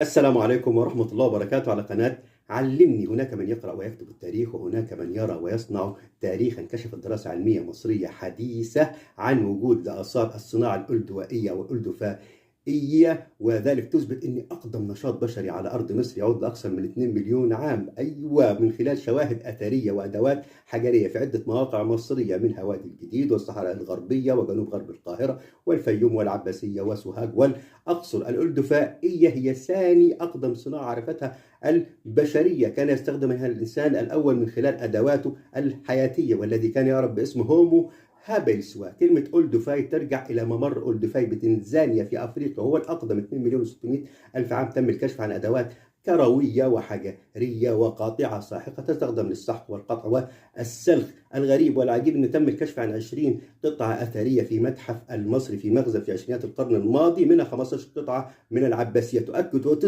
السلام عليكم ورحمة الله وبركاته على قناة علمني. هناك من يقرأ ويكتب التاريخ، وهناك من يرى ويصنع تاريخا. كشفت دراسة علمية مصرية حديثة عن وجود لآثار الصناعة الألدوائية والألدوفائية، وذلك تثبت أن أقدم نشاط بشري على أرض مصر يعود لأكثر من 2 مليون عام. أيوة، من خلال شواهد أثرية وأدوات حجرية في عدة مواقع مصرية، منها وادي الجديد والصحراء الغربية وجنوب غرب القاهرة والفيوم والعباسية وسوهاج والأقصر. الألدوفائية هي ثاني أقدم صناعة عرفتها البشرية، كان يستخدمها الإنسان الأول من خلال أدواته الحياتية، والذي كان يعرف باسم هومو هابيلس. وكلمة أولدوفاي ترجع إلى ممر أولدوفاي بتنزانيا في أفريقيا، وهو الأقدم 2 مليون و600 ألف عام. تم الكشف عن أدوات كروية وحجرية وقاطعة ساحقة تستخدم للسحق والقطع والسلخ. الغريب والعجيب أنه تم الكشف عن 20 قطعة أثرية في متحف المصري في مخزن في عشرينات القرن الماضي، منها 15 قطعة من العباسية، تؤكد